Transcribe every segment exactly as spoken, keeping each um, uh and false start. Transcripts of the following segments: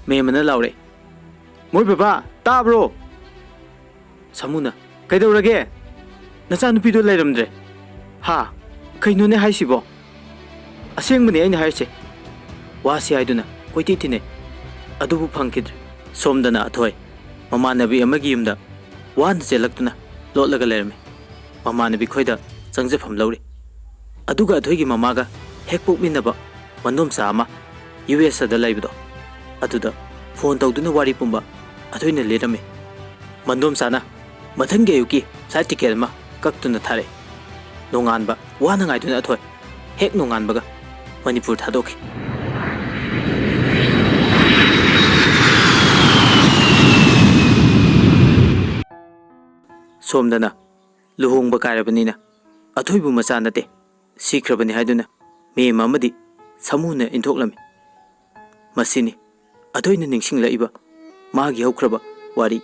ꯃꯦꯝꯃꯅ ꯂꯥꯎꯔꯛꯏ, "ꯃꯣꯏ ꯕꯕꯥ, ꯇꯥꯕ꯭ꯔꯣ?" ꯁꯥꯃꯨꯅ, "ꯀꯩꯗꯧꯔꯒꯦ? ꯅꯆꯥꯅꯨꯄꯤꯗꯣ ꯂꯩꯔꯝꯗ꯭ꯔꯦ꯫" "ꯍꯥ? ꯀꯩꯅꯣꯅꯦ ꯍꯥꯏꯁꯤꯕꯣ?" "ꯑꯁꯦꯡꯕꯅꯦ ꯑꯩꯅ ꯍꯥꯏꯔꯤꯁꯦ꯫" ꯋꯥꯁꯤ ꯍꯥꯏꯗꯨꯅ ꯀꯣꯏꯊꯤ ꯊꯤꯅꯩ, ꯑꯗꯨꯕꯨ ꯐꯪꯈꯤꯗ꯭ꯔꯦ꯫ ꯁꯣꯝꯗꯅ ꯑꯊꯣꯏ ꯃꯃꯥꯟꯅꯕꯤ ꯑꯃꯒꯤ ꯌꯨꯝꯗ ꯋꯥꯅ ꯆꯦꯜꯂꯛꯇꯨꯅ ꯂꯣꯠꯂꯒ ꯂꯩꯔꯝꯃꯤ꯫ ꯃꯃꯥꯟꯅꯕꯤ ꯈꯣꯏꯗ ꯆꯪꯖꯐꯝ ꯂꯧꯔꯤ꯫ ꯑꯗꯨꯒ ꯑꯊꯣꯏꯒꯤ ꯃꯃꯥꯒ ꯍꯦꯛ ꯄꯣꯛꯃꯤꯟꯅꯕ ꯃꯅꯣꯝꯆꯥ ꯑꯃ ꯌꯨ ꯑꯦꯁ ꯑꯦꯗ ꯂꯩꯕꯗꯣ, ꯑꯗꯨꯗ ꯐꯣꯟ ꯇꯧꯗꯨꯅ ꯋꯥꯔꯤ ꯄꯨꯝꯕ ꯑꯊꯣꯏꯅ ꯂꯤꯔꯝꯃꯤ꯫ ꯃꯅꯣꯝꯆꯥꯅ ꯃꯊꯪꯒꯤ ꯑꯌꯨꯛꯀꯤ ꯐ꯭ꯂꯥꯏꯠ ꯇꯤꯀꯦꯠ ꯑꯃ ꯀꯛꯇꯨꯅ ꯊꯥꯔꯛꯏ꯫ ꯅꯣꯡꯉꯥꯟꯕ ꯋꯥꯅ ꯉꯥꯏꯗꯨꯅ ꯑꯊꯣꯏ ꯍꯦꯛ ꯅꯣꯡꯉꯥꯟꯕꯒ ꯃꯅꯤꯄꯨꯔ ꯊꯥꯗꯣꯛꯈꯤ꯫ ꯁꯣꯝꯗꯅ ꯂꯨꯍꯣꯡꯕ ꯀꯥꯏꯔꯕꯅꯤꯅ ꯑꯊꯣꯏꯕꯨ ꯃꯆꯥ ꯅꯠꯇꯦ, ꯁꯤꯈ꯭ꯔꯕꯅꯤ ꯍꯥꯏꯗꯨꯅ ꯃꯦꯝ ꯑꯃꯗꯤ ꯁꯥꯃꯨꯅ ꯏꯟꯊꯣꯛꯂꯝꯃꯤ꯫ ꯃꯁꯤꯅꯤ ꯑꯊꯣꯏꯅ ꯅꯤꯡꯁꯤꯡꯂꯛꯏꯕ ꯃꯥꯒꯤ ꯍꯧꯈ꯭ꯔꯕ ꯋꯥꯔꯤ꯫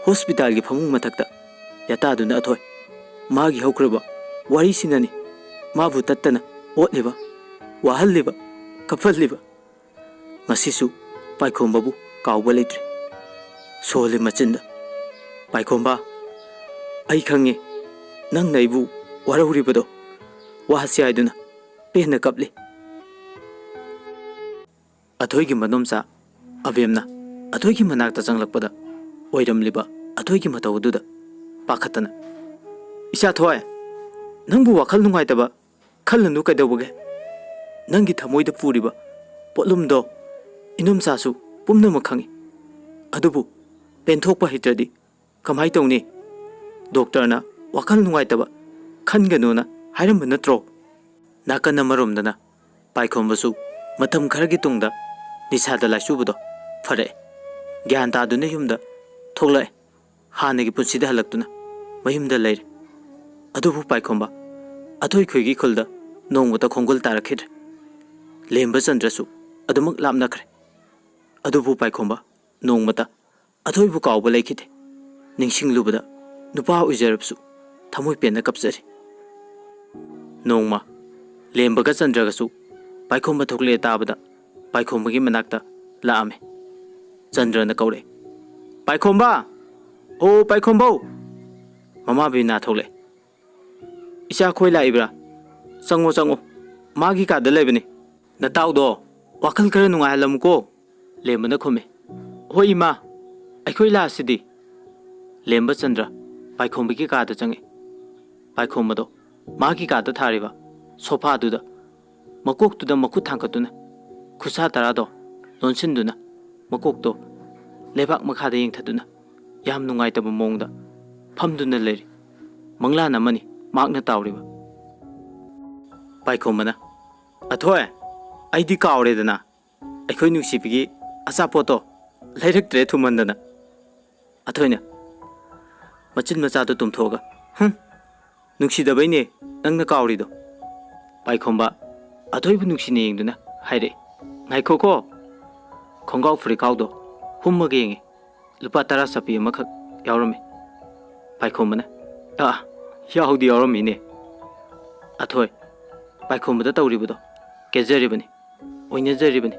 ꯍꯣꯁꯄꯤꯇꯥꯜꯒꯤ ꯐꯃꯨꯡ ꯃꯊꯛꯇ ꯌꯥꯇꯥꯗꯨꯅ ꯑꯊꯣꯏ ꯃꯥꯒꯤ ꯍꯧꯈ꯭ꯔꯕ ꯋꯥꯔꯤꯁꯤꯅꯅꯤ ꯃꯥꯕꯨ ꯇꯠꯇꯅ ꯑꯣꯠꯂꯤꯕ, ꯋꯥꯍꯜꯂꯤꯕ, ꯀꯞꯍꯜꯂꯤꯕ꯫ ꯉꯁꯤꯁꯨ ꯄꯥꯏꯈꯣꯝꯕꯕꯨ ꯀꯥꯎꯕ ꯂꯩꯇ꯭ꯔꯦ꯫ ꯁꯣꯜꯂꯤ ꯃꯆꯤꯟꯗ, "ꯄꯥꯏꯈꯣꯝꯕ, ꯑꯩ ꯈꯪꯉꯤ, ꯅꯪꯅ ꯑꯩꯕꯨ ꯋꯥꯔꯧꯔꯤꯕꯗꯣ꯫" ꯋꯥꯁꯤ ꯍꯥꯏꯗꯨꯅ ꯄꯦꯟꯅ ꯀꯞꯂꯤ꯫ ꯑꯊꯣꯏꯒꯤ ꯃꯅꯣꯝꯆꯥ ꯑꯕꯦꯝꯅ ꯑꯊꯣꯏꯒꯤ ꯃꯅꯥꯛꯇ ꯆꯪꯂꯛꯄꯗ ꯑꯣꯏꯔꯝꯂꯤꯕ ꯑꯊꯣꯏꯒꯤ ꯃꯇꯧ ꯑꯗꯨꯗ ꯄꯥꯈꯠꯇꯅ, "ꯏꯆꯥ ꯊꯣꯏ, ꯅꯪꯕꯨ ꯋꯥꯈꯜ ꯅꯨꯡꯉꯥꯏꯇꯕ ꯈꯜꯂꯅꯨ ꯀꯩꯗꯧꯕꯒꯦ? ꯅꯪꯒꯤ ꯊꯃꯣꯏꯗ ꯄꯨꯔꯤꯕ ꯄꯣꯠꯂꯨꯝꯗꯣ ꯏꯅꯣꯝꯆꯥꯁꯨ ꯄꯨꯝꯅꯃꯛ ꯈꯪꯏ꯫ ꯑꯗꯨꯕꯨ ꯄꯦꯟꯊꯣꯛꯄ ꯍꯩꯇ꯭ꯔꯗꯤ ꯀꯃꯥꯏ ꯇꯧꯅꯤ? ꯗꯣꯛꯇꯔꯅ ꯋꯥꯈꯜ ꯅꯨꯡꯉꯥꯏꯇꯕ ꯈꯟꯒꯅꯨꯅ ꯍꯥꯏꯔꯝꯕ ꯅꯠꯇ꯭ꯔꯣ?" ꯅꯥꯀꯟ ꯑꯃꯔꯣꯝꯗꯅ ꯄꯥꯏꯈꯣꯝꯕꯁꯨ ꯃꯇꯝ ꯈꯔꯒꯤ ꯇꯨꯡꯗ ꯅꯤꯁꯥꯗ ꯂꯥꯏꯆꯨꯕꯗꯣ ꯐꯔꯛꯑꯦ꯫ ꯒ꯭ꯌꯥꯟ ꯇꯥꯗꯨꯅ ꯌꯨꯝꯗ ꯊꯣꯛꯂꯛꯑꯦ꯫ ꯍꯥꯟꯅꯒꯤ ꯄꯨꯟꯁꯤꯗ ꯍꯜꯂꯛꯇꯨꯅ ꯃꯌꯨꯝꯗ ꯂꯩꯔꯦ꯫ ꯑꯗꯨꯕꯨ ꯄꯥꯏꯈꯣꯝꯕ ꯑꯊꯣꯏ ꯈꯣꯏꯒꯤ ꯈꯨꯜꯗ ꯅꯣꯡꯃꯇ ꯈꯣꯡꯒꯨꯜ ꯇꯥꯔꯛꯈꯤꯗ꯭ꯔꯦ꯫ ꯂꯦꯝꯕ ꯆꯟꯗ꯭ꯔꯁꯨ ꯑꯗꯨꯃꯛ ꯂꯥꯞꯅꯈ꯭ꯔꯦ꯫ ꯑꯗꯨꯕꯨ ꯄꯥꯏꯈꯣꯝꯕ ꯅꯣꯡꯃꯇ ꯑꯊꯣꯏꯕꯨ ꯀꯥꯎꯕ ꯂꯩꯈꯤꯗꯦ꯫ ꯅꯤꯡꯁꯤꯡꯂꯨꯕꯗ ꯅꯨꯄꯥ ꯑꯣꯏꯖꯔꯕꯁꯨ ꯊꯃꯣꯏ ꯄꯦꯟꯅ ꯀꯞꯆꯔꯤ꯫ ꯅꯣꯡꯃ ꯂꯦꯝꯕꯒ ꯆꯟꯗ꯭ꯔꯒꯁꯨ ꯄꯥꯏꯈꯣꯝꯕ ꯊꯣꯛꯂꯛꯑꯦ ꯇꯥꯕꯗ ꯄꯥꯏꯈꯣꯝꯕꯒꯤ ꯃꯅꯥꯛꯇ ꯂꯥꯛꯑꯝꯃꯤ꯫ ꯆꯟꯗ꯭ꯔꯅ ꯀꯧꯔꯛꯑꯦ꯫ "ꯄꯥꯏꯈꯣꯝꯕ! ꯑꯣ, ꯄꯥꯏꯈꯣꯝꯕꯧ!" ꯃꯃꯥ ꯕꯤꯅꯥ ꯊꯣꯛꯂꯛꯑꯦ꯫ "ꯏꯆꯥ ꯈꯣꯏ ꯂꯥꯛꯏꯕ꯭ꯔꯥ? ꯆꯪꯉꯣ, ꯆꯪꯉꯣ꯫ ꯃꯥꯒꯤ ꯀꯥꯗ ꯂꯩꯕꯅꯤ꯫ ꯅꯇꯥꯎꯗꯣ ꯋꯥꯈꯜ ꯈꯔ ꯅꯨꯡꯉꯥꯏꯍꯜꯂꯝꯃꯨꯀꯣ꯫" ꯂꯦꯝꯕꯅ ꯈꯨꯝꯃꯤ꯫ "ꯍꯣꯏ ꯏꯃꯥ, ꯑꯩꯈꯣꯏ ꯂꯥꯛꯑꯁꯤꯗꯤ꯫" ꯂꯦꯝꯕ ꯆꯟꯗ꯭ꯔ ꯄꯥꯏꯈꯣꯝꯕꯒꯤ ꯀꯥꯗ ꯆꯪꯉꯛꯏ꯫ ꯄꯥꯏꯈꯣꯝꯕꯗꯣ ꯃꯥꯒꯤ ꯀꯥꯗ ꯊꯥꯔꯤꯕ ꯁꯣꯐꯥꯗꯨꯗ ꯃꯀꯣꯛꯇꯨꯗ ꯃꯈꯨꯠ ꯊꯥꯡꯒꯠꯇꯨꯅ, ꯈꯨꯠꯁꯥ ꯇꯔꯥꯗꯣ ꯂꯣꯟꯁꯤꯟꯗꯨꯅ, ꯃꯀꯣꯛꯇꯣ ꯂꯩꯕꯥꯛ ꯃꯈꯥꯗ ꯌꯦꯡꯊꯗꯨꯅ, ꯌꯥꯝ ꯅꯨꯡꯉꯥꯏꯇꯕ ꯃꯑꯣꯡꯗ ꯐꯝꯗꯨꯅ ꯂꯩꯔꯤ꯫ ꯃꯪꯂꯥꯟ ꯑꯃꯅꯤ ꯃꯍꯥꯛꯅ ꯇꯥꯎꯔꯤꯕ꯫ ꯄꯥꯏꯈꯣꯝꯕꯅ, "ꯑꯊꯣꯏ, ꯑꯩꯗꯤ ꯀꯥꯎꯔꯦꯗꯅ, ꯑꯩꯈꯣꯏ ꯅꯨꯡꯁꯤꯕꯤꯒꯤ ꯑꯆꯥꯄꯣꯠꯇꯣ ꯂꯩꯔꯛꯇ꯭ꯔꯦ ꯊꯨꯝꯃꯟꯗꯅ꯫" ꯑꯊꯣꯏꯅ ꯃꯆꯤꯟ ꯃꯆꯥꯗꯨ ꯇꯨꯝꯊꯣꯛꯑꯒ, "ꯍꯨꯝ, ꯅꯨꯡꯁꯤꯗꯕꯩꯅꯦ ꯅꯪꯅ ꯀꯥꯎꯔꯤꯗꯣ꯫" ꯄꯥꯏꯈꯣꯝꯕ ꯑꯊꯣꯏꯕꯨ ꯅꯨꯡꯁꯤꯅ ꯌꯦꯡꯗꯨꯅ ꯍꯥꯏꯔꯛꯏ, "ꯉꯥꯏꯈꯣꯀꯣ, ꯈꯣꯡꯒ꯭ꯔꯥꯎ ꯐꯨꯔꯤꯠꯈꯥꯎꯗꯣ ꯍꯨꯝꯃꯒ ꯌꯦꯡꯉꯤ, ꯂꯨꯄꯥ ꯇꯔꯥ ꯆꯠꯄꯤ ꯑꯃꯈꯛ ꯌꯥꯎꯔꯝꯃꯤ꯫" ꯄꯥꯏꯈꯣꯝꯕꯅ, "ꯑꯥ, ꯌꯥꯎꯗꯤ ꯌꯥꯎꯔꯝꯃꯤꯅꯦ꯫" ꯑꯊꯣꯏ, ꯄꯥꯏꯈꯣꯝꯕꯗ ꯇꯧꯔꯤꯕꯗꯣ ꯀꯦꯖꯔꯤꯕꯅꯤ, ꯑꯣꯏꯅꯖꯔꯤꯕꯅꯤ꯫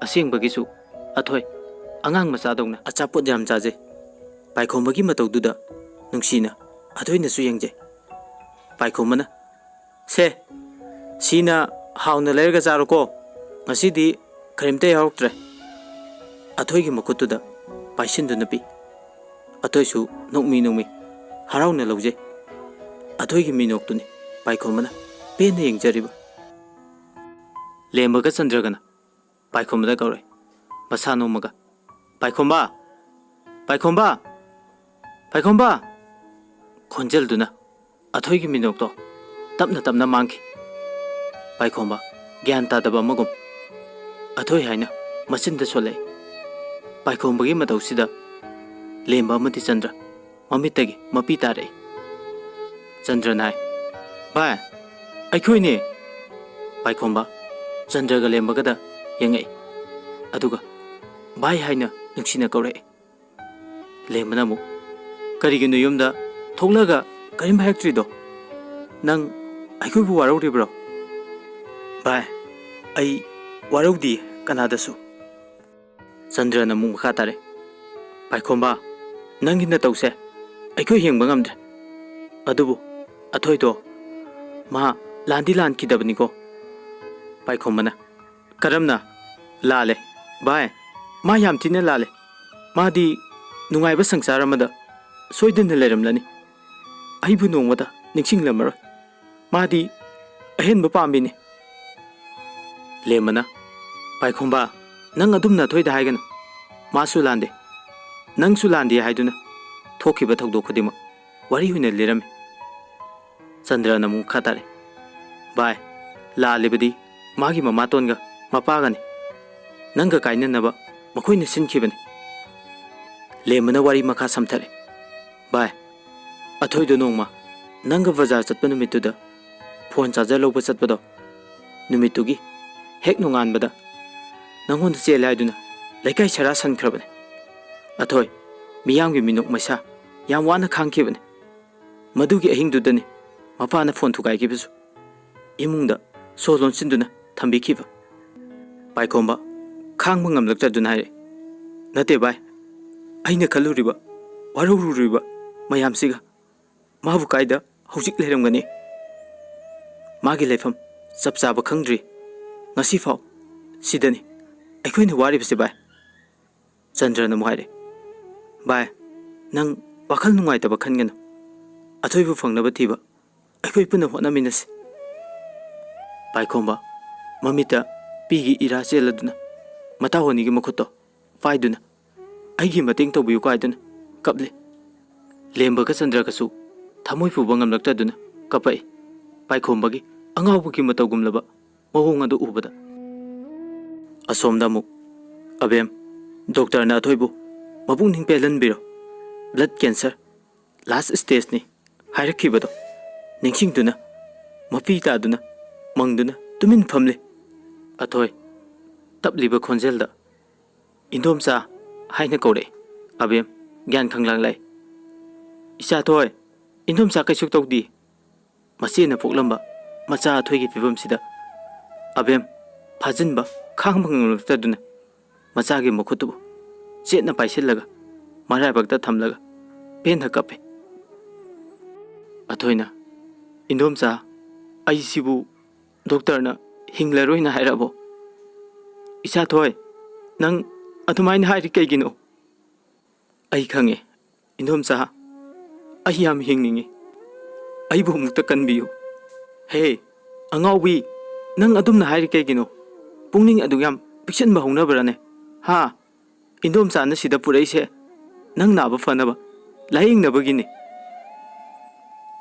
ꯑꯁꯦꯡꯕꯒꯤꯁꯨ ꯑꯊꯣꯏ ꯑꯉꯥꯡ ꯃꯆꯥꯗꯧꯅ ꯑꯆꯥꯄꯣꯠ ꯌꯥꯝ ꯆꯥꯖꯩ꯫ ꯄꯥꯏꯈꯣꯝꯕꯒꯤ ꯃꯇꯧꯗꯨꯗ ꯅꯨꯡꯁꯤꯅ ꯑꯊꯣꯏꯅꯁꯨ ꯌꯦꯡꯖꯩ꯫ ꯄꯥꯏꯈꯣꯝꯕꯅ, "ꯁꯦ, ꯁꯤꯅ ꯍꯥꯎꯅ ꯂꯩꯔꯒ ꯆꯥꯔꯣꯀꯣ꯫ ꯉꯁꯤꯗꯤ ꯀꯔꯤꯝꯇ ꯌꯥꯎꯔꯛꯇ꯭ꯔꯦ꯫" ꯑꯊꯣꯏꯒꯤ ꯃꯈꯨꯠꯇꯨꯗ ꯄꯥꯏꯁꯤꯟꯗꯨꯅ ꯄꯤ꯫ ꯑꯊꯣꯏꯁꯨ ꯅꯣꯛꯃꯤ ꯅꯣꯛꯃꯤ ꯍꯔꯥꯎꯅ ꯂꯧꯖꯩ꯫ ꯑꯊꯣꯏꯒꯤ ꯃꯤꯅꯣꯛꯇꯨꯅꯤ ꯄꯥꯏꯈꯣꯝꯕꯅ ꯄꯦꯟꯅ ꯌꯦꯡꯖꯔꯤꯕ꯫ ꯂꯦꯝꯕꯒ ꯆꯟꯗ꯭ꯔꯒꯅ ꯄꯥꯏꯈꯣꯝꯕꯗ ꯀꯧꯔꯛꯏ, ꯃꯁꯥ ꯅꯣꯝꯃꯒ, "ꯄꯥꯏꯈꯣꯝꯕ! ꯄꯥꯏꯈꯣꯝꯕ! ꯄꯥꯏꯈꯣꯝꯕ!" ꯈꯣꯟꯖꯦꯜꯗꯨꯅ ꯑꯊꯣꯏꯒꯤ ꯃꯤꯅꯣꯛꯇꯣ ꯇꯞꯅ ꯇꯞꯅ ꯃꯥꯡꯈꯤ꯫ ꯄꯥꯏꯈꯣꯝꯕ ꯒ꯭ꯌꯥꯟ ꯇꯥꯗꯕ ꯑꯃꯒꯨꯝ ꯑꯊꯣꯏ ꯍꯥꯏꯅ ꯃꯆꯤꯟꯗ ꯁꯣꯜꯂꯛꯏ꯫ ꯄꯥꯏꯈꯣꯝꯕꯒꯤ ꯃꯇꯧꯁꯤꯗ ꯂꯦꯝꯕ ꯑꯃꯗꯤ ꯆꯟꯗ꯭ꯔ ꯃꯃꯤꯠꯇꯒꯤ ꯃꯄꯤ ꯇꯥꯔꯛꯏ꯫ ꯆꯟꯗ꯭ꯔꯅ ꯍꯥꯏ, "ꯚꯥꯏ, ꯑꯩꯈꯣꯏꯅꯦ!" ꯄꯥꯏꯈꯣꯝꯕ ꯆꯟꯗ꯭ꯔꯒ ꯂꯦꯝꯕꯒꯗ ꯌꯦꯡꯉꯛꯏ, ꯑꯗꯨꯒ "ꯚꯥꯏ" ꯍꯥꯏꯅ ꯅꯨꯡꯁꯤꯅ ꯀꯧꯔꯛꯏ꯫ ꯂꯦꯝꯕꯅ ꯑꯃꯨꯛ, "ꯀꯔꯤꯒꯤꯅꯣ ꯌꯨꯝꯗ ꯊꯣꯛꯂꯛꯑꯒ ꯀꯔꯤꯝ ꯍꯥꯏꯔꯛꯇ꯭ꯔꯤꯗꯣ? ꯅꯪ ꯑꯩꯈꯣꯏꯕꯨ ꯋꯥꯔꯧꯔꯤꯕ꯭ꯔꯣ?" "ꯚꯥꯏ, ꯑꯩ ꯋꯥꯔꯧꯗꯤꯌꯦ ꯀꯅꯥꯗꯁꯨ꯫" ꯆꯟꯗ꯭ꯔꯅ ꯑꯃꯨꯛ ꯃꯈꯥ ꯇꯥꯔꯦ, "ꯄꯥꯏꯈꯣꯝꯕ, ꯅꯪꯒꯤ ꯅꯇꯧꯁꯦ ꯑꯩꯈꯣꯏ ꯌꯦꯡꯕ ꯉꯝꯗ꯭ꯔꯦ꯫ ꯑꯗꯨꯕꯨ ꯑꯊꯣꯏꯗꯣ ꯃꯥ ꯂꯥꯟꯗꯤ ꯂꯥꯟꯈꯤꯗꯕꯅꯤꯀꯣ꯫" ꯄꯥꯏꯈꯣꯝꯕꯅ, "ꯀꯔꯝꯅ ꯂꯥꯜꯂꯦ? ꯚꯥꯏ, ꯃꯥ ꯌꯥꯝ ꯊꯤꯅ ꯂꯥꯜꯂꯦ꯫ ꯃꯥꯗꯤ ꯅꯨꯡꯉꯥꯏꯕ ꯁꯪꯁꯥꯔ ꯑꯃꯗ ꯁꯣꯏꯗꯅ ꯂꯩꯔꯝꯂꯅꯤ꯫ ꯑꯩꯕꯨ ꯅꯣꯡꯃꯇ ꯅꯤꯡꯁꯤꯡꯂꯝꯃꯔꯣꯏ꯫ ꯃꯥꯗꯤ ꯑꯍꯦꯟꯕ ꯄꯥꯝꯕꯤꯅꯤ꯫" ꯂꯦꯝꯕꯅ, "ꯄꯥꯏꯈꯣꯝꯕ, ꯅꯪ ꯑꯗꯨꯝꯅ ꯑꯊꯣꯏꯗ ꯍꯥꯏꯒꯅꯨ꯫ ꯃꯥꯁꯨ ꯂꯥꯟꯗꯦ, ꯅꯪꯁꯨ ꯂꯥꯟꯗꯦ ꯍꯥꯏꯗꯨꯅ ꯊꯣꯛꯈꯤꯕ ꯊꯧꯗꯣꯛ ꯈꯨꯗꯤꯡꯃꯛ ꯋꯥꯔꯤ ꯑꯣꯏꯅ ꯂꯤꯔꯝꯃꯤ꯫" ꯆꯟꯗ꯭ꯔꯅ ꯑꯃꯨꯛ ꯃꯈꯥ ꯇꯥꯔꯦ, "ꯚꯥꯏ, ꯂꯥꯜꯂꯤꯕꯗꯤ ꯃꯥꯒꯤ ꯃꯃꯥꯇꯣꯟꯒ ꯃꯄꯥꯒꯅꯤ꯫ ꯅꯪꯒ ꯀꯥꯏꯅꯅꯕ ꯃꯈꯣꯏꯅ ꯁꯤꯟꯈꯤꯕꯅꯤ꯫" ꯂꯦꯝꯕꯅ ꯋꯥꯔꯤ ꯃꯈꯥ ꯁꯝꯊꯔꯦ, "ꯚꯥꯏ, ꯑꯊꯣꯏꯗꯣ ꯅꯣꯡꯃ ꯅꯪꯒ ꯕꯖꯥꯔ ꯆꯠꯄ ꯅꯨꯃꯤꯠꯇꯨꯗ ꯐꯣꯟ ꯆꯥꯔꯖꯔ ꯂꯧꯕ ꯆꯠꯄꯗꯣ, ꯅꯨꯃꯤꯠꯇꯨꯒꯤ ꯍꯦꯛ ꯅꯣꯡꯉꯥꯟꯕꯗ ꯅꯪꯉꯣꯟꯗ ꯆꯦꯜꯂꯦ ꯍꯥꯏꯗꯨꯅ ꯂꯩꯀꯥꯏ ꯁꯔꯥ ꯁꯟꯈ꯭ꯔꯕꯅꯤ꯫ ꯑꯊꯣꯏ, ꯃꯤꯌꯥꯝꯒꯤ ꯃꯤꯅꯣꯛ ꯃꯩꯁꯥ ꯌꯥꯝ ꯋꯥꯅ ꯈꯥꯡꯈꯤꯕꯅꯤ꯫ ꯃꯗꯨꯒꯤ ꯑꯍꯤꯡꯗꯨꯗꯅꯤ ꯃꯄꯥꯅ ꯐꯣꯟ ꯊꯨꯒꯥꯏꯈꯤꯕꯁꯨ꯫ ꯏꯃꯨꯡꯗ ꯁꯣ ꯂꯣꯟꯁꯤꯟꯗꯨꯅ ꯊꯝꯕꯤꯈꯤꯕ꯫" ꯄꯥꯏꯈꯣꯝꯕ ꯈꯥꯡꯕ ꯉꯝꯂꯛꯇꯗꯨꯅ ꯍꯥꯏꯔꯦ, "ꯅꯠꯇꯦ ꯚꯥꯏ, ꯑꯩꯅ ꯈꯜꯂꯨꯔꯤꯕ, ꯋꯥꯔꯧꯔꯨꯔꯤꯕ ꯃꯌꯥꯝꯁꯤꯒ ꯃꯥꯕꯨ ꯀꯥꯏꯗ ꯍꯧꯖꯤꯛ ꯂꯩꯔꯝꯒꯅꯤ? ꯃꯥꯒꯤ ꯂꯩꯐꯝ ꯆꯞ ꯆꯥꯕ ꯈꯪꯗ꯭ꯔꯤ꯫ ꯉꯁꯤꯐꯥꯎ ꯁꯤꯗꯅꯤ ꯑꯩꯈꯣꯏꯅ ꯋꯥꯔꯤꯕꯁꯦ ꯚꯥꯏ꯫" ꯆꯟꯗ꯭ꯔꯅ ꯑꯃꯨꯛ ꯍꯥꯏꯔꯦ, "ꯚꯥꯏ, ꯅꯪ ꯋꯥꯈꯜ ꯅꯨꯡꯉꯥꯏꯇꯕ ꯈꯟꯒꯅꯨ꯫ ꯑꯊꯣꯏꯕꯨ ꯐꯪꯅꯕ ꯊꯤꯕ ꯑꯩꯈꯣꯏ ꯄꯨꯟꯅ ꯍꯣꯠꯅꯃꯤꯟꯅꯁꯤ꯫" ꯄꯥꯏꯈꯣꯝꯕ ꯃꯃꯤꯠꯇ ꯄꯤꯒꯤ ꯏꯔꯥ ꯆꯦꯜꯂꯗꯨꯅ ꯃꯇꯥꯎ ꯑꯅꯤꯒꯤ ꯃꯈꯨꯠꯇꯣ ꯄꯥꯏꯗꯨꯅ, "ꯑꯩꯒꯤ ꯃꯇꯦꯡ ꯇꯧꯕꯤꯌꯨ" ꯀꯥꯏꯗꯨꯅ ꯀꯞꯂꯤ꯫ ꯂꯦꯝꯕꯒ ꯆꯟꯗ꯭ꯔꯒꯁꯨ ꯊꯃꯣꯏ ꯄꯨꯕ ꯉꯝꯂꯛꯇꯗꯨꯅ ꯀꯞꯄꯛꯏ꯫ ꯄꯥꯏꯈꯣꯝꯕꯒꯤ ꯑꯉꯥꯎꯕꯒꯤ ꯃꯇꯧꯒꯨꯝꯂꯕ ꯃꯑꯣꯡ ꯑꯗꯨ ꯎꯕꯗ꯫ ꯑꯁꯣꯝꯗ ꯑꯃꯨꯛ, "ꯑꯕꯦꯝ, ꯗꯣꯛꯇꯔꯅ ꯑꯊꯣꯏꯕꯨ ꯃꯄꯨꯛꯅꯤꯡ ꯄꯦꯜꯍꯟꯕꯤꯔꯣ꯫ ꯕ꯭ꯂꯗ ꯀꯦꯟꯁꯔ, ꯂꯥꯁ ꯁ꯭ꯇꯦꯖꯅꯤ ꯍꯥꯏꯔꯛꯈꯤꯕꯗꯣ ꯅꯤꯡꯁꯤꯡꯗꯨꯅ ꯃꯄꯤ ꯇꯥꯗꯨꯅ ꯃꯪꯗꯨꯅ ꯇꯨꯃꯤꯟ ꯐꯝꯂꯤ꯫" ꯑꯊꯣꯏ ꯇꯞꯂꯤꯕ ꯈꯣꯟꯖꯦꯜꯗ, "ꯏꯟꯗꯣꯝꯆꯥ" ꯍꯥꯏꯅ ꯀꯧꯔꯛꯏ꯫ ꯑꯕꯦꯝ ꯒ꯭ꯌꯥꯟ ꯈꯪꯂꯥꯡ ꯂꯥꯛꯏ꯫ "ꯏꯆꯥꯊꯣꯏ, ꯏꯟꯗꯣꯝꯆꯥ ꯀꯩꯁꯨ ꯇꯧꯗꯦ꯫" ꯃꯆꯦꯅ ꯄꯣꯛꯂꯝꯕ ꯃꯆꯥ ꯑꯊꯣꯏꯒꯤ ꯐꯤꯕꯝꯁꯤꯗ ꯑꯕꯦꯝ ꯐꯥꯖꯤꯟꯕ ꯈꯥꯡꯕ ꯉꯝꯂꯛꯇꯗꯨꯅ ꯃꯆꯥꯒꯤ ꯃꯈꯨꯠꯇꯨꯕꯨ ꯆꯦꯠꯅ ꯄꯥꯏꯁꯤꯜꯂꯒ ꯃꯔꯥꯏꯕꯛꯇ ꯊꯝꯂꯒ ꯄꯦꯟꯅ ꯀꯞꯄꯦ꯫ ꯑꯊꯣꯏꯅ, "ꯏꯟꯗꯣꯝꯆꯥ, ꯑꯩꯁꯤꯕꯨ ꯗꯣꯛꯇꯔꯅ ꯍꯤꯡꯂꯔꯣꯏꯅ ꯍꯥꯏꯔꯛꯑꯕꯣ? ꯏꯆꯥꯊꯣꯏ, ꯅꯪ ꯑꯗꯨꯃꯥꯏꯅ ꯍꯥꯏꯔꯤ ꯀꯩꯒꯤꯅꯣ?" "ꯑꯩ ꯈꯪꯉꯦ, ꯏꯟꯗꯣꯝꯆꯥ, ꯑꯩ ꯌꯥꯝ ꯍꯤꯡꯅꯤꯡꯉꯤ꯫ ꯑꯩꯕꯨ ꯑꯃꯨꯛꯇ ꯀꯟꯕꯤꯌꯨ꯫" "ꯍꯦ, ꯑꯉꯥꯎꯕꯤ, ꯅꯪ ꯑꯗꯨꯝꯅ ꯍꯥꯏꯔꯤ ꯀꯩꯒꯤꯅꯣ? ꯄꯨꯛꯅꯤꯡ ꯑꯗꯨꯛ ꯌꯥꯝ ꯄꯤꯛꯁꯟꯕ ꯍꯧꯅꯕ꯭ꯔꯥꯅꯦ? ꯍꯥ? ꯏꯟꯗꯣꯝꯆꯥꯅ ꯁꯤꯗ ꯄꯨꯔꯛꯏꯁꯦ ꯅꯪ ꯅꯥꯕ ꯐꯅꯕ, ꯂꯥꯌꯦꯡꯅꯕꯒꯤꯅꯤ꯫"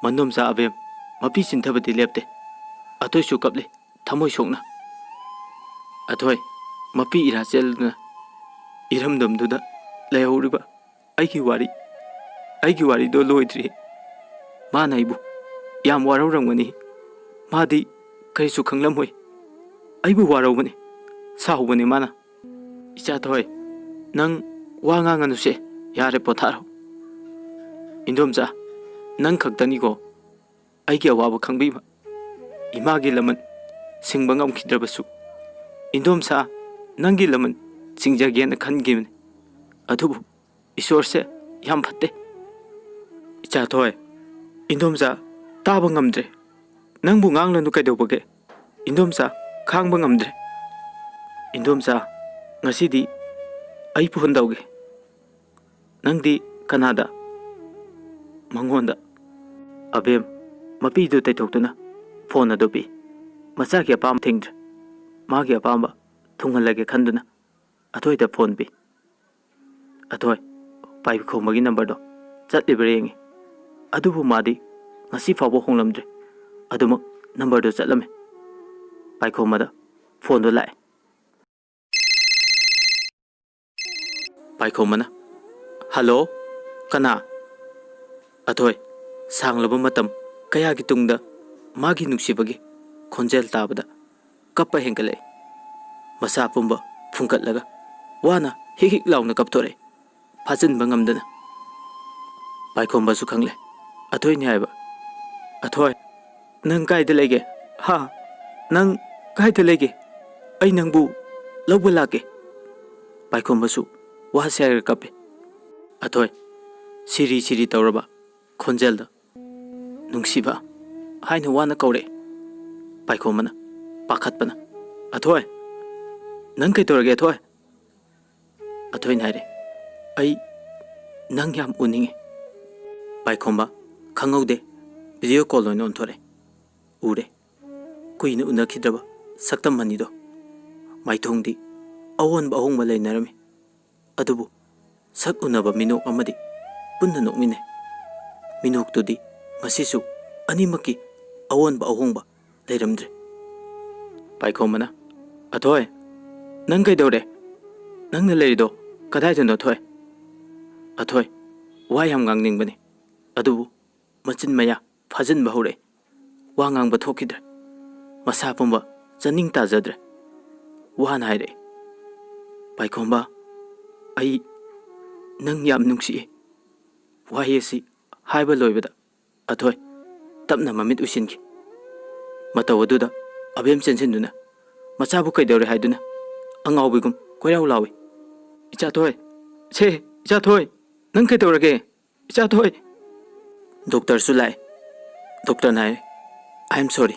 ꯃꯟꯗꯣꯝꯆꯥ ꯑꯕꯦꯝ ꯃꯄꯤ ꯆꯤꯟꯊꯕꯗꯤ ꯂꯦꯞꯇꯦ꯫ ꯑꯊꯣꯏꯁꯨ ꯀꯞꯂꯤ, ꯊꯃꯣꯏ ꯁꯣꯛꯅ꯫ ꯑꯊꯣꯏ, ꯃꯄꯤ ꯏꯔꯥ ꯆꯦꯜꯂꯗꯨꯅ ꯏꯔꯝꯗꯝꯗꯨꯗ ꯂꯩꯍꯧꯔꯤꯕ ꯑꯩꯒꯤ ꯋꯥꯔꯤ, ꯑꯩꯒꯤ ꯋꯥꯔꯤꯗꯣ ꯂꯣꯏꯗ꯭ꯔꯤ꯫ ꯃꯥꯅ ꯑꯩꯕꯨ ꯌꯥꯝ ꯋꯥꯔꯧꯔꯝꯒꯅꯤ꯫ ꯃꯥꯗꯤ ꯀꯔꯤꯁꯨ ꯈꯪꯂꯝꯃꯣꯏ꯫ ꯑꯩꯕꯨ ꯋꯥꯔꯧꯕꯅꯤ, ꯁꯥꯎꯕꯅꯤ ꯃꯥꯅ꯫ "ꯏꯆꯥꯊꯣꯏ, ꯅꯪ ꯋꯥ ꯉꯥꯡꯉꯅꯨꯁꯦ, ꯌꯥꯔꯦ, ꯄꯣꯊꯥꯔꯣ꯫" "ꯏꯟꯗꯣꯝꯆꯥ, ꯅꯪ ꯈꯛꯇꯅꯤꯀꯣ ꯑꯩꯒꯤ ꯑꯋꯥꯕ ꯈꯪꯕꯤꯕ, ꯏꯃꯥꯒꯤ ꯂꯃꯟ ꯁꯤꯡꯕ ꯉꯝꯈꯤꯗ꯭ꯔꯕꯁꯨ, ꯏꯟꯗꯣꯝꯆꯥ, ꯅꯪꯒꯤ ꯂꯃꯟ ꯆꯤꯡꯖꯒꯦꯅ ꯈꯟꯈꯤꯕꯅꯤ꯫ ꯑꯗꯨꯕꯨ ꯏꯁꯣꯔꯁꯦ ꯌꯥꯝ ꯐꯠꯇꯦ꯫" "ꯏꯆꯥꯊꯣꯏ, ꯏꯟꯗꯣꯝꯆꯥ, ꯇꯥꯕ ꯉꯝꯗ꯭ꯔꯦ꯫ ꯅꯪꯕꯨ ꯉꯥꯡꯂꯅꯨ ꯀꯩꯗꯧꯕꯒꯦ? ꯏꯟꯗꯣꯝꯆꯥ, ꯈꯥꯡꯕ ꯉꯝꯗ꯭ꯔꯦ꯫ ꯏꯟꯗꯣꯝꯆꯥ, ꯉꯁꯤꯗꯤ ꯑꯩ ꯐꯣꯟ ꯇꯧꯒꯦ꯫" "ꯅꯪꯗꯤ ꯀꯅꯥꯗ?" "ꯃꯉꯣꯟꯗ꯫" ꯑꯕꯦꯝ ꯃꯄꯤꯗꯨ ꯇꯩꯊꯣꯛꯇꯨꯅ ꯐꯣꯟ ꯑꯗꯨ ꯄꯤ꯫ ꯃꯆꯥꯒꯤ ꯑꯄꯥꯝꯕ ꯊꯤꯡꯗ꯭ꯔꯦ꯫ ꯃꯥꯒꯤ ꯑꯄꯥꯝꯕ ꯊꯨꯡꯍꯜꯂꯒꯦ ꯈꯟꯗꯨꯅ ꯑꯊꯣꯏꯗ ꯐꯣꯟ ꯄꯤ꯫ "ꯑꯊꯣꯏ, ꯄꯥꯏꯈꯣꯝꯕꯒꯤ ꯅꯝꯕꯔꯗꯣ ꯆꯠꯂꯤꯕ꯭ꯔꯥ ꯌꯦꯡꯉꯤ꯫ ꯑꯗꯨꯕꯨ ꯃꯥꯗꯤ ꯉꯁꯤ ꯐꯥꯎꯕ ꯍꯣꯡꯂꯝꯗ꯭ꯔꯦ꯫ ꯑꯗꯨꯃꯛ ꯅꯝꯕꯔꯗꯣ ꯆꯠꯂꯝꯃꯦ꯫" ꯄꯥꯏꯈꯣꯝꯕꯗ ꯐꯣꯟꯗꯣ ꯂꯥꯛꯑꯦ꯫ ꯄꯥꯏꯈꯣꯝꯕꯅ, "ꯍꯜꯂꯣ, ꯀꯅꯥ?" ꯑꯊꯣꯏ, ꯁꯥꯡꯂꯕ ꯃꯇꯝ ꯀꯌꯥꯒꯤ ꯇꯨꯡꯗ ꯃꯥꯒꯤ ꯅꯨꯡꯁꯤꯕꯒꯤ ꯈꯣꯟꯖꯦꯜ ꯇꯥꯕꯗ ꯀꯞꯄ ꯍꯦꯟꯒꯠꯂꯛꯏ꯫ ꯃꯁꯥ ꯄꯨꯝꯕ ꯐꯨꯡꯀꯠꯂꯒ ꯋꯥꯅ ꯍꯤꯛ ꯍꯤꯛ ꯂꯥꯎꯅ ꯀꯞꯊꯣꯔꯛꯏ, ꯐꯥꯖꯤꯟꯕ ꯉꯝꯗꯅ꯫ ꯄꯥꯏꯈꯣꯝꯕꯁꯨ ꯈꯪꯂꯦ ꯑꯊꯣꯏꯅꯤ ꯍꯥꯏꯕ꯫ "ꯑꯊꯣꯏ, ꯅꯪ ꯀꯥꯏꯗ ꯂꯩꯒꯦ? ꯍꯥ? ꯅꯪ ꯀꯥꯏꯗ ꯂꯩꯒꯦ? ꯑꯩ ꯅꯪꯕꯨ ꯂꯧꯕ ꯂꯥꯛꯀꯦ꯫" ꯄꯥꯏꯈꯣꯝꯕꯁꯨ ꯋꯥꯁꯦ ꯍꯥꯏꯔꯒ ꯀꯞꯄꯦ꯫ "ꯑꯊꯣꯏ!" ꯁꯤꯔꯤ ꯁꯤꯔꯤ ꯇꯧꯔꯕ ꯈꯣꯟꯖꯦꯜꯗ "ꯅꯨꯡꯁꯤꯕ" ꯍꯥꯏꯅ ꯋꯥꯅ ꯀꯧꯔꯛꯑꯦ꯫ ꯄꯥꯏꯈꯣꯝꯕꯅ ꯄꯥꯈꯠꯄꯅ, "ꯑꯊꯣꯏ! ꯅꯪ ꯀꯩꯗꯧꯔꯒꯦ, ꯑꯊꯣꯏ?" ꯑꯊꯣꯏꯅ ꯍꯥꯏꯔꯦ, "ꯑꯩ ꯅꯪ ꯌꯥꯝ ꯎꯅꯤꯡꯉꯦ꯫" ꯄꯥꯏꯈꯣꯝꯕ ꯈꯪꯍꯧꯗꯦ, ꯚꯤꯗꯤꯑꯣ ꯀꯣꯜ ꯑꯣꯏꯅ ꯑꯣꯟꯊꯣꯔꯛꯑꯦ꯫ ꯎꯔꯦ, ꯀꯨꯏꯅ ꯎꯅꯈꯤꯗ꯭ꯔꯕ ꯁꯛꯇꯝ ꯑꯅꯤꯗꯣ꯫ ꯃꯥꯏꯊꯣꯡꯗꯤ ꯑꯑꯣꯟꯕ ꯑꯍꯣꯡꯕ ꯂꯩꯅꯔꯝꯃꯤ꯫ ꯑꯗꯨꯕꯨ ꯁꯛ ꯎꯅꯕ ꯃꯤꯅꯣꯛ ꯑꯃꯗꯤ ꯄꯨꯟꯅ ꯅꯣꯛꯃꯤꯟꯅꯩ꯫ ꯃꯤꯅꯣꯛꯇꯨꯗꯤ ꯉꯁꯤꯁꯨ ꯑꯅꯤꯃꯛꯀꯤ ꯑꯑꯣꯟꯕ ꯑꯍꯣꯡꯕ ꯂꯩꯔꯝꯗ꯭ꯔꯦ꯫ ꯄꯥꯏꯈꯣꯝꯕꯅ, "ꯑꯊꯣꯏ, ꯅꯪ ꯀꯩꯗꯧꯔꯦ? ꯅꯪꯅ ꯂꯩꯔꯤꯗꯣ ꯀꯗꯥꯏꯗꯅꯣ, ꯑꯊꯣꯏ? ꯑꯊꯣꯏ, ꯋꯥ ꯌꯥꯝ ꯉꯥꯡꯅꯤꯡꯕꯅꯤ, ꯑꯗꯨꯕꯨ ꯃꯆꯤꯟ ꯃꯌꯥ ꯐꯥꯖꯤꯟꯕ ꯍꯧꯔꯛꯑꯦ꯫ ꯋꯥ ꯉꯥꯡꯕ ꯊꯣꯛꯈꯤꯗ꯭ꯔꯦ꯫ ꯃꯁꯥ ꯄꯨꯝꯕ ꯆꯥꯅꯤꯡ ꯇꯥꯖꯗ꯭ꯔꯦ꯫" ꯋꯥꯅ ꯍꯥꯏꯔꯛꯑꯦ꯫ "ꯄꯥꯏꯈꯣꯝꯕ, ꯑꯩ ꯅꯪ ꯌꯥꯝ ꯅꯨꯡꯁꯤꯏ꯫" ꯋꯥꯍꯩ ꯑꯁꯤ ꯍꯥꯏꯕ ꯂꯣꯏꯕꯗ ꯑꯊꯣꯏ ꯇꯞꯅ ꯃꯃꯤꯠ ꯎꯏꯁꯤꯟꯈꯤ꯫ ꯃꯇꯧ ꯑꯗꯨꯗ ꯑꯕꯦꯝ ꯆꯦꯟꯁꯤꯟꯗꯨꯅ ꯃꯆꯥꯕꯨ ꯀꯩꯗꯧꯔꯦ ꯍꯥꯏꯗꯨꯅ ꯑꯉꯥꯎꯕꯤꯒꯨꯝ ꯀꯣꯏꯔꯥꯎ ꯂꯥꯎꯏ꯫ "ꯏꯆꯥꯊꯣꯏ! ꯁꯦ, ꯏꯆꯥꯊꯣꯏ! ꯅꯪ ꯀꯩꯗꯧꯔꯒꯦ? ꯏꯆꯥꯊꯣꯏ!" ꯗꯣꯛꯇꯔꯁꯨ ꯂꯥꯛꯑꯦ꯫ ꯗꯣꯛꯇꯔꯅ ꯍꯥꯏꯔꯦ, "I am sorry꯫"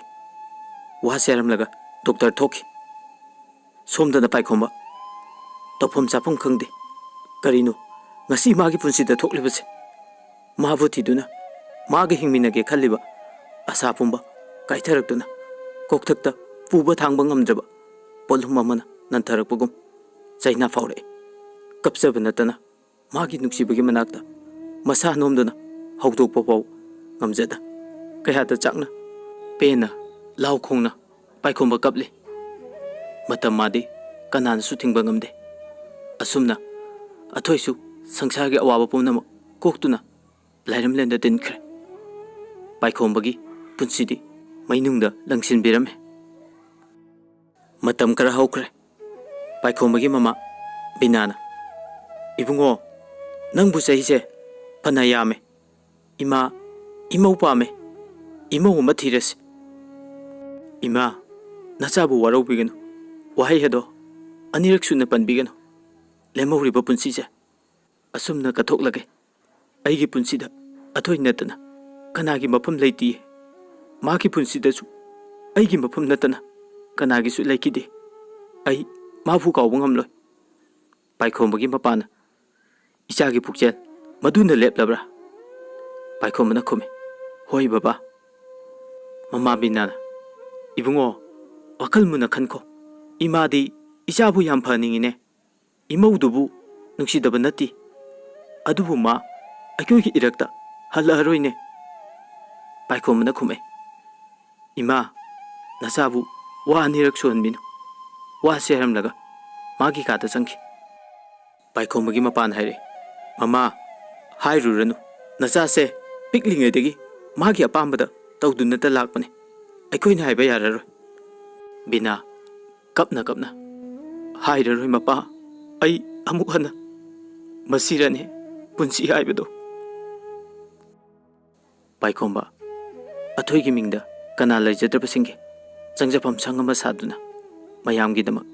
ꯋꯥꯁꯦ ꯍꯥꯏꯔꯝꯂꯒ ꯗꯣꯛꯇꯔ ꯊꯣꯛꯈꯤ꯫ ꯁꯣꯝꯗꯅ ꯄꯥꯏꯈꯣꯝꯕ ꯇꯧꯐꯝ ꯆꯥꯐꯝ ꯈꯪꯗꯦ꯫ ꯀꯔꯤꯅꯣ ꯉꯁꯤ ꯃꯥꯒꯤ ꯄꯨꯟꯁꯤꯗ ꯊꯣꯛꯂꯤꯕꯁꯦ? ꯃꯥꯕꯨ ꯊꯤꯗꯨꯅ ꯃꯥꯒ ꯍꯤꯡꯃꯤꯟꯅꯒꯦ ꯈꯜꯂꯤꯕ ꯑꯁꯥ ꯄꯨꯝꯕ ꯀꯥꯏꯊꯔꯛꯇꯨꯅ ꯀꯣꯛꯊꯛꯇ ꯄꯨꯕ ꯊꯥꯡꯕ ꯉꯝꯗ꯭ꯔꯕ ꯄꯣꯠꯂꯨꯝ ꯑꯃꯅ ꯅꯟꯊꯔꯛꯄꯒꯨꯝ ꯆꯩꯅꯥ ꯐꯥꯎꯔꯛꯑꯦ꯫ ꯀꯞꯆꯕ ꯅꯠꯇꯅ ꯃꯥꯒꯤ ꯅꯨꯡꯁꯤꯕꯒꯤ ꯃꯅꯥꯛꯇ ꯃꯁꯥ ꯅꯣꯝꯗꯨꯅ ꯍꯧꯗꯣꯛꯄ ꯐꯥꯎ ꯉꯝꯖꯗ ꯀꯌꯥꯗ ꯆꯥꯛꯅ ꯄꯦꯟꯅ ꯂꯥꯎ ꯈꯣꯡꯅ ꯄꯥꯏꯈꯣꯝꯕ ꯀꯞꯂꯤ꯫ ꯃꯇꯝ ꯃꯥꯗꯤ ꯀꯅꯥꯅꯁꯨ ꯊꯤꯡꯕ ꯉꯝꯗꯦ꯫ ꯑꯁꯨꯝꯅ ꯑꯊꯣꯏꯁꯨ ꯁꯪꯁꯥꯔꯒꯤ ꯑꯋꯥꯕ ꯄꯨꯝꯅꯃꯛ ꯀꯣꯛꯇꯨꯅ ꯂꯥꯏꯔꯝꯂꯦꯟꯗ ꯇꯤꯟꯈ꯭ꯔꯦ꯫ ꯄꯥꯏꯈꯣꯝꯕꯒꯤ ꯄꯨꯟꯁꯤꯗꯤ ꯃꯩꯅꯨꯡꯗ ꯂꯪꯁꯤꯟꯕꯤꯔꯝꯃꯦ꯫ ꯃꯇꯝ ꯈꯔ ꯍꯧꯈ꯭ꯔꯦ꯫ ꯄꯥꯏꯈꯣꯝꯕꯒꯤ ꯃꯃꯥ ꯕꯤꯅꯥꯅ, "ꯏꯕꯨꯡꯉꯣ, ꯅꯪꯕꯨ ꯆꯍꯤꯁꯦ ꯐꯅ ꯌꯥꯝꯃꯦ꯫ ꯏꯃꯥ, ꯏꯃꯧ ꯄꯥꯝꯃꯦ꯫ ꯏꯃꯧ ꯑꯃ ꯊꯤꯔꯁꯤ꯫" "ꯏꯃꯥ, ꯅꯆꯥꯕꯨ ꯋꯥꯔꯧꯕꯤꯒꯅꯨ꯫ ꯋꯥꯍꯩ ꯑꯗꯣ ꯑꯅꯤꯔꯛ ꯁꯨꯅ ꯄꯟꯕꯤꯒꯅꯨ꯫ ꯂꯦꯝꯍꯧꯔꯤꯕ ꯄꯨꯟꯁꯤꯁꯦ ꯑꯁꯨꯝꯅ ꯀꯠꯊꯣꯛꯂꯒꯦ꯫ ꯑꯩꯒꯤ ꯄꯨꯟꯁꯤꯗ ꯑꯊꯣꯏ ꯅꯠꯇꯅ ꯀꯅꯥꯒꯤ ꯃꯐꯝ ꯂꯩꯇꯤꯌꯦ꯫ ꯃꯥꯒꯤ ꯄꯨꯟꯁꯤꯗꯁꯨ ꯑꯩꯒꯤ ꯃꯐꯝ ꯅꯠꯇꯅ ꯀꯅꯥꯒꯤꯁꯨ ꯂꯩꯈꯤꯗꯦ꯫ ꯑꯩ ꯃꯥꯕꯨ ꯀꯥꯎꯕ ꯉꯝꯂꯣꯏ꯫ ꯄꯥꯏꯈꯣꯝꯕꯒꯤ ꯃꯄꯥꯅ, "ꯏꯆꯥꯒꯤ ꯄꯨꯛꯆꯦꯜ ꯃꯗꯨꯅ ꯂꯦꯞꯂꯕ꯭ꯔꯥ?" ꯄꯥꯏꯈꯣꯝꯕꯅ ꯈꯨꯝꯃꯤ, "ꯍꯣꯏ ꯕꯕꯥ꯫" ꯃꯃꯥ ꯕꯤꯅꯥꯅ, "ꯏꯕꯨꯡꯉꯣ, ꯋꯥꯈꯜ ꯃꯨꯟꯅ ꯈꯟꯈꯣ꯫ ꯏꯃꯥꯗꯤ ꯏꯆꯥꯕꯨ ꯌꯥꯝ ꯐꯍꯟꯅꯤꯡꯉꯤꯅꯦ꯫ ꯏꯃꯧꯗꯨꯕꯨ ꯅꯨꯡꯁꯤꯗꯕ ꯅꯠꯇꯦ꯫ ꯑꯗꯨꯕꯨ ꯃꯥ ꯑꯩꯈꯣꯏꯒꯤ ꯏꯔꯛꯇ ꯍꯜꯂꯛꯑꯔꯣꯏꯅꯦ꯫" ꯄꯥꯏꯈꯣꯝꯕꯅ ꯈꯨꯝꯃꯦ, "ꯏꯃꯥ, ꯅꯆꯥꯕꯨ ꯋꯥ ꯑꯅꯤꯔꯛ ꯁꯨꯍꯟꯕꯤꯅꯨ꯫" ꯋꯥꯁꯦ ꯍꯥꯏꯔꯝꯂꯒ ꯃꯥꯒꯤ ꯀꯥꯗ ꯆꯪꯈꯤ꯫ ꯄꯥꯏꯈꯣꯝꯕꯒꯤ ꯃꯄꯥꯅ ꯍꯥꯏꯔꯛꯏ, "ꯃꯃꯥ, ꯍꯥꯏꯔꯨꯔꯅꯨ꯫ ꯅꯆꯥꯁꯦ ꯄꯤꯛꯂꯤꯉꯩꯗꯒꯤ ꯃꯥꯒꯤ ꯑꯄꯥꯝꯕꯗ ꯇꯧꯗꯨꯅꯇ ꯂꯥꯛꯄꯅꯤ꯫ ꯑꯩꯈꯣꯏꯅ ꯍꯥꯏꯕ ꯌꯥꯔꯔꯣꯏ꯫" ꯕꯤꯅꯥ, ꯀꯞꯅ ꯀꯞꯅ, "ꯍꯥꯏꯔꯔꯣꯏ ꯃꯄꯥ, ꯑꯩ ꯑꯃꯨꯛ ꯍꯟꯅ ꯃꯁꯤꯔꯅꯤ ꯄꯨꯟꯁꯤ ꯍꯥꯏꯕꯗꯣ꯫" ꯄꯥꯏꯈꯣꯝꯕ, ꯑꯊꯣꯏꯒꯤ ꯃꯤꯡꯗ ꯀꯅꯥ ꯂꯩꯖꯗ꯭ꯔꯕꯁꯤꯡꯒꯤ ꯆꯪꯖꯐꯝ ꯁꯪ ꯑꯃ ꯁꯥꯗꯨꯅ ꯃꯌꯥꯝꯒꯤꯗꯃꯛ,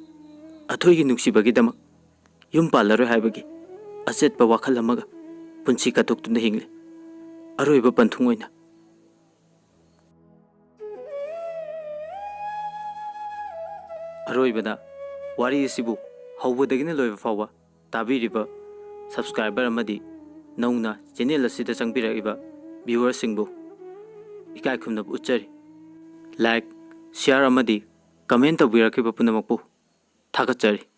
ꯑꯊꯣꯏꯒꯤ ꯅꯨꯡꯁꯤꯕꯒꯤꯗꯃꯛ ꯌꯨꯝ ꯄꯥꯜꯂꯔꯣꯏ ꯍꯥꯏꯕꯒꯤ ꯑꯆꯦꯠꯄ ꯋꯥꯈꯜ ꯑꯃꯒ ꯄꯨꯟꯁꯤ ꯀꯠꯊꯣꯛꯇꯨꯅ ꯍꯤꯡꯂꯤ꯫ ꯑꯔꯣꯏꯕ ꯄꯟꯊꯨꯡ ꯑꯣꯏꯅ꯫ ꯑꯔꯣꯏꯕꯗ ꯋꯥꯔꯤ ꯑꯁꯤꯕꯨ ꯍꯧꯕꯗꯒꯤꯅ ꯂꯣꯏꯕ ꯐꯥꯎꯕ ꯇꯥꯕꯤꯔꯤꯕ subscriber ꯑꯃꯗꯤ ꯅꯧꯅ channel ꯑꯁꯤꯗ ꯆꯪꯕꯤꯔꯛꯏꯕ viewerꯁꯤꯡꯕꯨ ꯏꯀꯥꯏ ꯈꯨꯝꯅꯕ ꯎꯠꯆꯔꯤ꯫ Like, share ꯑꯃꯗꯤ comment ꯇꯧꯕꯤꯔꯛꯈꯤꯕ ꯄꯨꯝꯅꯃꯛꯄꯨ ꯊꯥꯒꯠꯆꯔꯤ꯫